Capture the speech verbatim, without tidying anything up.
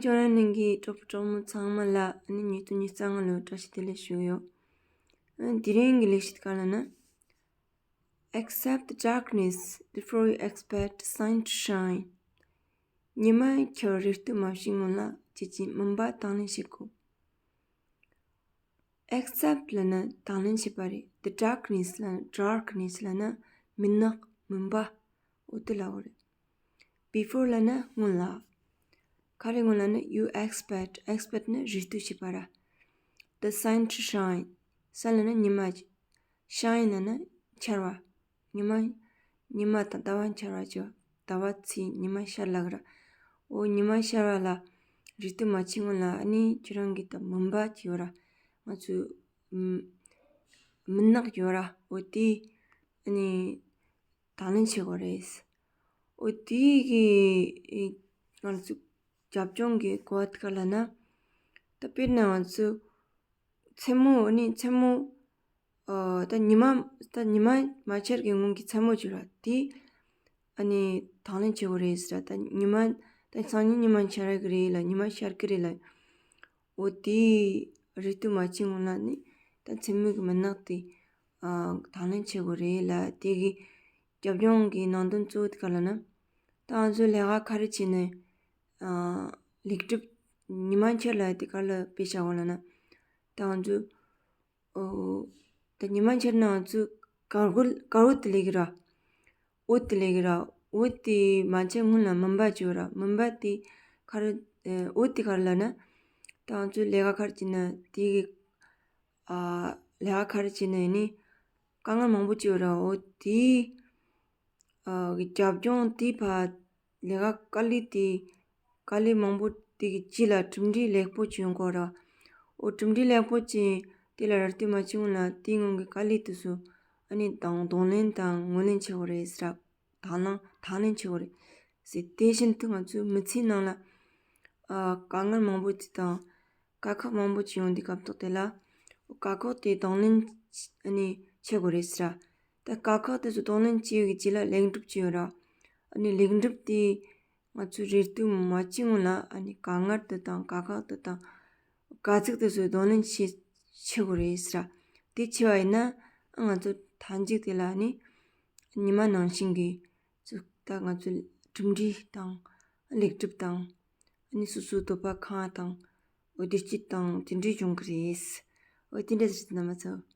ཁྱེད་རང་གི་གྲོགས་པོ་གྲོགས་མོ་ཚང་མ་ལ་ཨ་ནི་ཉིས་སྟོང་ཉི་ཤུ་རྩ་ལྔ་ལོའི་བཀྲ་ཤིས་བདེ་ལེགས་ཞུ་གི་ཡོད། ཨ་ནི་དེ་རིང་གི་ལེགས་བཤད་ག་ལ་ན། Accept the darkness before you expect the sun to shine. ཉི་མ་འཆར་རེ་ལྟོས་མ་བྱས་སྔོན་ལ་ཁྱེད་ཀྱིས་མུན་པ་དང་ལེན་བྱེད་དགོས། Accept ལབ་ན་དང་ལེན་བྱེད་པ་རེད། The darkness ལབ་ན་darkness ལབ་ན་མུན་ནག་མུན་པ། འོ་དེ་ལབ་པ་རེད། Before ལབ་ན་སྔོན་ལ། ག་རེ་སྔོན་ལབ་ན་you expect, expect ནི་རེ་ལྟོས་བྱེད་པ་ར། The sun to shine. Sun ལབ་ན་ཉི་མ། Shine ལབ་ན་འཆར་བ། ཉི་མ། ཉི་མ་དང་ཟླ་བ་འཆར་བ་བྱེད་པ། ཟླ་བ་ཚེས་ཉི་མ་ཤར་ལབ་ཀྱི་ར། འོ་ཉི་མ་ཤར་བ་ལ་རེ་ལྟོས་མ་བྱས་སྔོན་ལ་ཨ་ནི་ཁྱེད་རང་གི་ད་མུན་པ་བྱེད་པ་ར། ང་ཚོས་ཨམ་མུན་ནག་བྱེད་པ་ར། འོ་དེ་ཨ་ནི་དང་ལེན་བྱེད་དགོས་རེད། འོ་དེ་གི་ཨེ་ང་ཚོ་རྒྱབ་ལྗོངས་ཀྱི་གོ་བ་དེ་ག་ལབ་ན། ད་དཔེར་ན་ང་ཚོ་མཚན་མོ་ཨ་ནི་མཚན་མོ་ཨ་ད་ཉི་མ་ད་ཉི་མ་མ་འཆར་གྱི་སྔོན་གྱི་མཚན་མོ་བྱེད་པ་ར། དེ་ཨ་ནི་དང་ལེན་བྱེད་དགོས་རེད་ཟེར་ར། ད་ཉི་མ་ད་སང་ཉིན་ཉི་མ་འཆར་གྱི་རེད་ལ། ཉི་མ་ཤར་གྱི་རེད་ལ། འོ་དེ་རེ་ལྟོས་མ་བྱས་སྔོན་ལ་ནི་ད་མཚན་མོ་གི་མུན་ནག་དེ་ཨ་དང་ལེན་བྱེད་དགོས་རེད་ལ། དེ་གི་རྒྱབ་ལྗོངས་ཀྱི་ནང་དོན་གཙོ་བོ་དེ་ག་ལབ་ན། ད་ང་ཚོ་ལས་ཀ་ག་རེ་བྱས་ནས་ཨ་ལེགས་གྲུབ་ཉི་མ་འཆར་ལ་དེ་ག་ལ་དཔེ་བཞག་པ་ལབ་ན། ད་ང་ཚོ་ཨོ་ད་ཉི་མ་འཆར་ན་ང་ཚོ་དཀར་པོ་དཀར་པོ་དེ་ལེགས་ར། འོད་དེ་ལེགས་ར། འོད་དེ་མ་འཆར་སྔོན་ལ་མུན་པ་བྱེད་པ་ར། མུན་པ་དེ་ག་རེ་ཨེ་འོད་དེ་ག་རེ་ལབ་ན། ད་ང་ཚོ་ལས་ཀ་ག་རེ་བྱས་ན་དེ་གི་ཨ་ལས་ཀ་ག་རེ་བྱས་ན་ཡིན་ནི་དཀའ་ངལ་མང་པོ་བྱེད་པ་ར། འོ་དེ་ཨ་གི་རྒྱབ་ལྗོངས་དེ་ཕར་ལས་ཀ་དཀའ་ལས་དེ་དཀའ་ལས་མང་པོ་དེ་གི་རྗེས་ལ་གྲུབ་འབྲས་ལེགས་པོ་ཅིག་ཡོང་གི་ར། འོ་གྲུབ་འབྲས་ལེགས་པོ་ཅིག་དེ་ལ་རེ་ལྟོས་མ་བྱས་སྔོན་ལ་དེའི་སྔོན་གྱི་དཀའ་ལས་དེ་ཚོ་ཨ་ནི་དང་གདོང་ལེན་དང་ངོས་ལེན་བྱེད་དགོས་རེད་ཟེར་ར། དང་ལེན་དང་ལེན་བྱེད་དགོས་རེད་ཟེར། དེ་བཞིན་དུ་ང་ཚོའི་མི་ཚེའི་ནང་ལ་ཨ་དཀའ་ངལ་མང་པོ་ཅིག་དང་དཀའ་ཁག་མང་པོ་ཅིག་ཡོང་དུས་སྐབས་ཐོག་དེ་ལ་དཀའ་ཁག་དེ་གདོང་ལེན་ཨ་ནི་བྱེད་དགོས་རེད་ཟེར་ར། ད་དཀའ་ཁག་དེ་ཚོ་གདོང་ལེན་བྱས་ཡོད་ཀྱི་རྗེས་ལ་ལེགས་གྲུབ་ཅིག་ཡོང་ར། ཨ་ནི་ལེགས་གྲུབ་དེ་ང་ཚོས་རེ་ལྟོས་མ་བྱས་སྔོན་ལ་ཨ་ནི་དཀའ་ངལ་དེ་དང་དཀའ་ཁག་དེ་དང་དཀའ་ཚེགས་དེ་ཚོ་གདོང་ལེན་བྱེད་བྱེད་དགོས་རེད་ཟེར་ར། དེ་བྱས་པ་ཡིན་ན་ང་ཚོ་མཐའ་མཇུག་དེ་ལ་ཨ་ནི་ཉི་མ་ནང་བཞིན་གྱི་ཚོ་ད་ང་ཚོ་གྲུབ་འབྲས་དང་ལེགས་གྲུབ་དང་ཨ་ནི་སོ་སོའི་འདོད་པ་ཁེངས་པ་དང་འོ་བདེ་སྐྱིད་དང་དེ་འདྲའི་འབྱུང་གི་རེད། འོ་དེ་འདྲ་ཟེར་ན་མ་ཚད།